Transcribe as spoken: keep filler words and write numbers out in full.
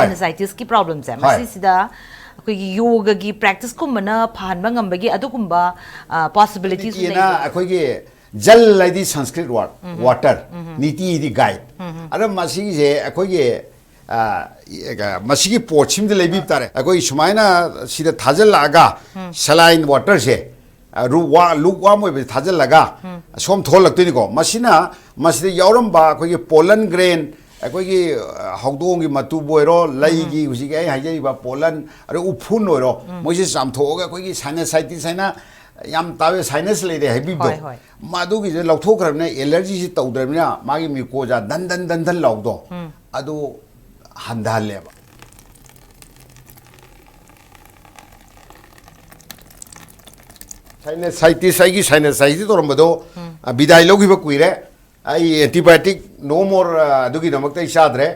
ꯁꯥꯏꯅꯁꯥꯏꯇꯤꯁꯀꯤ ꯄ꯭ꯔꯣꯕ꯭ꯂꯦꯝꯁꯦ ꯃꯁꯤꯁꯤꯗ ꯑꯩꯈꯣꯏꯒꯤ ꯌꯣꯒꯒꯤ ꯄ꯭ꯔꯦꯛꯇꯤꯁꯀꯨꯝꯕꯅ ꯐꯍꯟꯕ ꯉꯝꯕꯒꯤ ꯑꯗꯨꯒꯨꯝꯕ ꯄꯣꯁꯤꯕꯤꯂꯤꯇꯤꯁ ꯅꯤꯇꯤꯅ ꯑꯩꯈꯣꯏꯒꯤ ꯖꯜ ꯍꯥꯏꯗꯤ ꯁꯪꯁꯀ꯭ꯔꯤꯠ ꯋꯥꯔꯗ ꯋꯥꯇꯔ, ꯅꯤꯇꯤ ꯍꯥꯏꯗꯤ ꯒꯥꯏꯗ꯫ ꯑꯗꯣ ꯃꯁꯤꯒꯤꯁꯦ ꯑꯩꯈꯣꯏꯒꯤ ꯃꯁꯤꯒꯤ ꯄꯣꯠꯁꯤꯃꯗꯤ ꯂꯩꯕꯤꯕ ꯇꯥꯔꯦ꯫ ꯑꯩꯈꯣꯏ ꯁꯨꯃꯥꯏꯅ ꯁꯤꯗ ꯊꯥꯖꯤꯜꯂꯛꯑꯒ ꯁꯦꯂꯥꯏꯟ ꯋꯥꯇꯔꯁꯦ ꯂꯨꯛ ꯋꯥꯝ ꯑꯣꯏꯕꯁꯦ ꯊꯥꯖꯤꯜꯂꯒ ꯁꯣꯝ ꯊꯣꯛꯍꯜꯂꯛꯇꯣꯏꯅꯤꯀꯣ꯫ ꯃꯁꯤꯅ ꯃꯁꯤꯗ ꯌꯥꯎꯔꯝꯕ ꯑꯩꯈꯣꯏꯒꯤ ꯄꯣꯂꯟ ꯒ꯭ꯔꯦꯟ, ꯑꯩꯈꯣꯏꯒꯤ ꯍꯧꯗꯣꯡꯒꯤ ꯃꯇꯨꯕꯨ ꯑꯣꯏꯔꯣ, ꯂꯩꯒꯤ ꯍꯧꯖꯤꯛꯀꯤ ꯑꯩ ꯍꯥꯏꯖꯔꯤꯕ ꯄꯣꯂꯟ, ꯑꯗꯩ ꯎꯐꯨꯟ ꯑꯣꯏꯔꯣ, ꯃꯣꯏꯁꯦ ꯆꯥꯝꯊꯣꯛꯑꯒ ꯑꯩꯈꯣꯏꯒꯤ ꯁꯥꯏꯅꯁꯥꯏꯇꯤꯁ ꯍꯥꯏꯅ ꯌꯥꯝ ꯇꯥꯕ ꯁꯥꯏꯅꯁ ꯂꯩꯔꯦ ꯍꯥꯏꯕꯤꯕꯗꯣ, ꯍꯣꯏ, ꯍꯣꯏ꯫ ꯃꯗꯨꯒꯤꯁꯦ ꯂꯧꯊꯣꯛꯈ꯭ꯔꯕꯅꯤꯅ, ꯑꯦꯂꯔꯖꯤꯁꯤ ꯇꯧꯗ꯭ꯔꯕꯅꯤꯅ, ꯃꯥꯒꯤ ꯃ꯭ꯌꯨꯀꯣꯖꯥ ꯗꯟ ꯗꯟ ꯗꯟ ꯗꯟ ꯂꯥꯎꯕꯗꯣ, ꯑꯗꯨ ꯍꯟꯊꯍꯜꯂꯦꯕ꯫ ꯁꯥꯏꯅꯁꯥꯏꯇꯤꯁ, ꯑꯩꯒꯤ ꯁꯥꯏꯅꯁꯥꯏꯇꯤꯁ ꯇꯧꯔꯝꯕꯗꯣ, ꯑ, ꯕꯤꯗꯥꯏ ꯂꯧꯈꯤꯕ ꯀꯨꯏꯔꯦ꯫ ꯑꯩ ꯑꯦꯟꯇꯤꯕꯥꯌꯣꯇꯤꯛ ꯅꯣ ꯃꯣꯔ, ꯑ, ꯑꯗꯨꯒꯤꯗꯃꯛꯇ ꯑꯩ ꯆꯥꯗ꯭ꯔꯦ꯫